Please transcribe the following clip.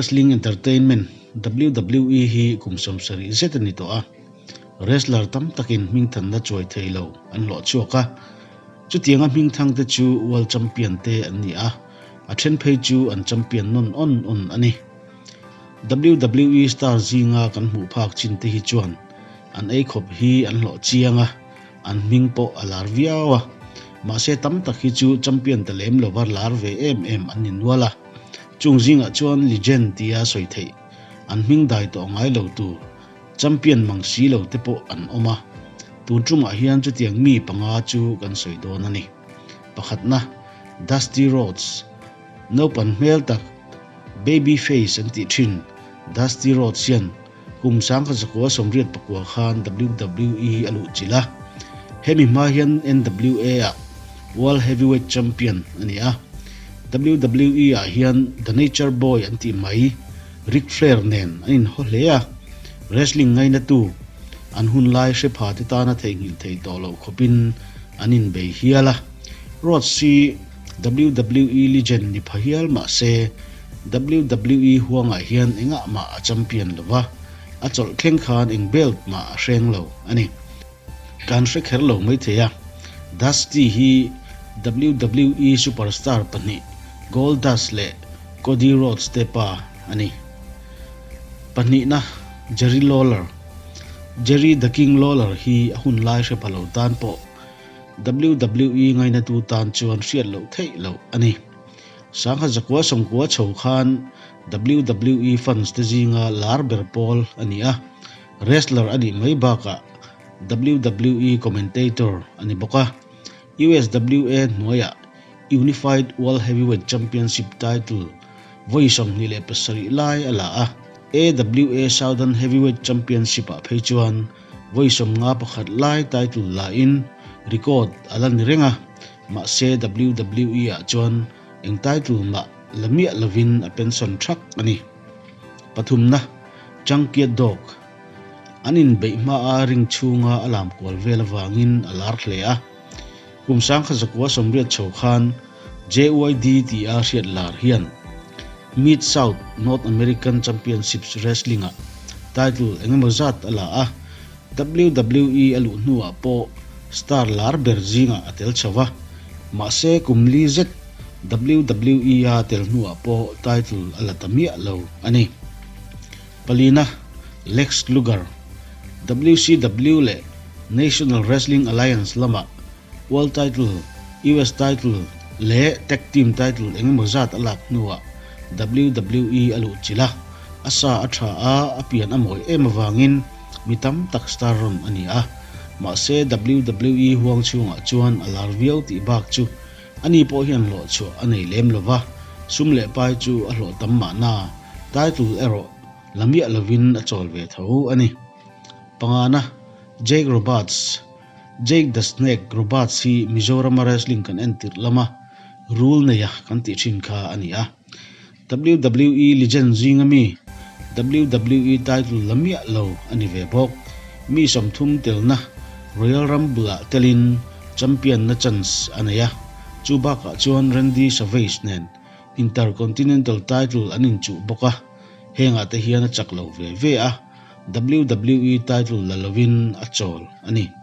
Wrestling Entertainment, WWE, hi kum 70 zet a ni tawh a, wrestler tam takin hmingthanna chuai thei lo an hlawh chhuak a. Chutianga hmingthangte chu World Champion te an ni a, a then phei chu an champion nawn awn awn a ni. WWE star zinga kan hmuh phak chin te hi chuan an ei khawp hi an hlawh chiang a, an hming pawh a lar viau a. Mahse tam tak hi chu champion ta lem lova lar ve em em an ni nual a. Chung zingah chuan legend tia sawi theih an hming dai tawh ngai lo tur champion mang si lo te pawh an awm a. Tun tumah hian chutiang mi panga chu kan sawi dawn a ni. Pakhatna, Dusty Rhodes. Naupan hmel tak, baby face an tih thin Dusty Rhodes hian kum 1989 khan WWE a luhchilh a. Hemi hma hian NWA-ah World Heavyweight Champion a ni a. WWE-ah hian The Nature Boy an tih mai Ric Flair nen an inhaw hle a. Wrestling ngainatu an hun lai hre pha te tana theihnghilh theih tawh loh khawpin an inbei hial a. Rhodes hi WWE legend ni pha hial mah se, WWE huangah hian engah mah a champion lo va, a chawlh thleng khan eng belt mah a hreng lo a ni. Kan hre kher lo maithei a, Dusty hi WWE superstar pahnih Goldust leh Cody Rhodes te pa a ni. Pahnihna, Jerry Lawler. Jerry The King Lawler hi a hun lai hre pha lo tan pawh WWE ngainatu tan chuan hriat loh theih loh a ni. 1990 chho khan WWE fans te zinga lar ber pawl a ni a, wrestler a nih mai bakah WWE commentator a ni bawk a. USWA hnuaiah Unified World Heavyweight Championship title vawi 27 lai a la a, AWA Southern Heavyweight Championship-ah phei chuan vawi 51 lai title lain record a la ni reng a, mahse WWE-ah chuan eng title mah la miah lovin a pension thak a ni. Pathumna, Junkyard Dog. An inbeih hmaa ring chhunga a lam kual vel avangin a lar hle a. Kum 1980 chho khan JYD tia hriat lar hian Mid-South North American Championships Wrestling-ah title engemaw zat a la a, WWE a luh hnuah pawh star lar ber zingah a tel chho a, mahse kum li zet WWE-a tel hnuah pawh title a la ta miah lo a ni. Palina, Lex Luger, WCW leh National Wrestling Alliance lamah World Title, US Title leh Tag Team Title engemaw zat a lak hnuah WWE a luhchilh a, a sa a tha a, a pian a mawi em avangin mi tam tak star rawn a ni a. Mahse WWE huang chhungah chuan a lar viau tih bak chu ani pawh hian hlawhchhuah a nei lem lo va, sum leh pai chu a hlawh tam mahna title erawh la miah lovin a chawl ve tho a ni. Pangana, Jake Roberts, Jake the Snake Roberts hi Mizorama wrestling kan entirh lama rul neia kan tih thin kha a ni a. WWE legend zinga mi WWE title la miah lo a ni ve bawk. Mi 30 telna Royal Rumble-ah telin champion na chance a nei a. Chu bakah chuan Randy Savage nen Intercontinental title an inchuh bawk a, hengah te hian a chak lo ve ve a, WWE title la lovin a chawl a ni.